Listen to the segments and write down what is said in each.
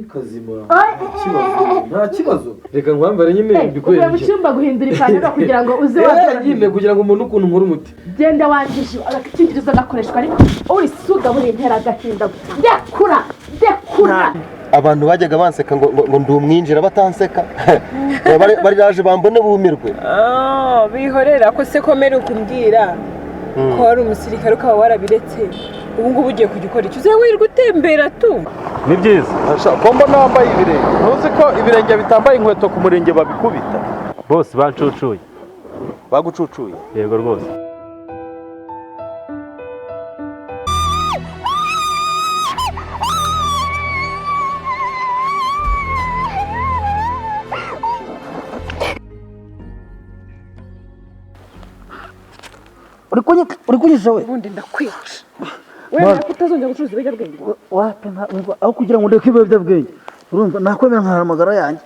Ni kazima, nta kibazo, nta kibazo. Reka nkwambare nyine. Uvuye mu Mbikwereke. cyumba guhindura ipantaro kugira ngo uze Eh, watora. Nyine kugira ngo umuntu ukuntu nkora umuti. Genda wangije agakingirizo gakoreshwa, ariko uri suga buri ntera agahinda. Ndekura, ndekura. Abantu bajyaga banseka ngo ndi umwinjira, batanseka bari baje bambone bumirwe. Ah, bihorera ko se komera ukumbwira ko wari umusirikare ukaba warabiretse, ubu ngubu ugiye kujya ukora icyo uze wirirwa utembera tu. Ni byiza. Ko mbona wambaye ibirenge, ntuzi ko ibirenge bitambaye inkweto ku murenge babikubita? Bose bancucuye. Bagucucuye? Yego rwose. Uri kunyisha we? Ubundi ndakwica wemera ko utazongera gucuruza ibiyobyabwenge. Wapi, aho kugira ngo ndeke ibiyobyabwenge, urumva nakwemera nkahamagara yanjye.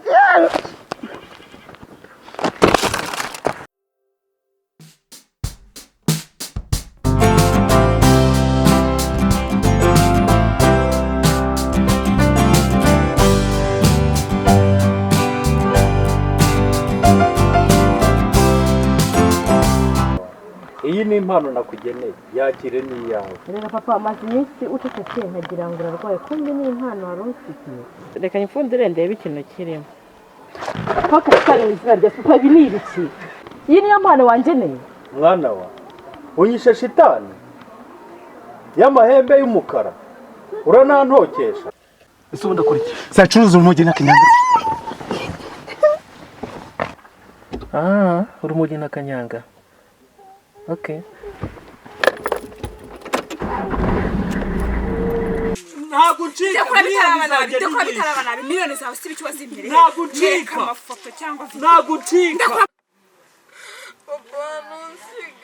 Iyi ni impano nakugeneye, yakire, ni iyawe. Reba papa, amaze iminsi ucecetse nkagira ngo urarwaye, kumbe ni impano wari umfitiye. Reka nyipfundire ndebe ikintu kirimo. Paka satani mu izina rya papa, ibi ni ibiki? Iyi niyo mpano wangeneye? Mwana wa, unyishe shitani y'amahembe y'umukara, uranantokesha. Ese ubundi akora iki? Sacuruza urumogi n'akanyanga. Ah, urumogi n'akanyanga. Okay. Ntabwo uncika. Ndekura. Miliyoni Bitaraba nabi. zanjye Ndekura. ni nyinshi. Bitaraba nabi, miliyoni zawe si ibiki wazimpereye? Ntabwo uncika. Nyereka amafoto cyangwa video. Ntabwo uncika. Papa, ntunsige.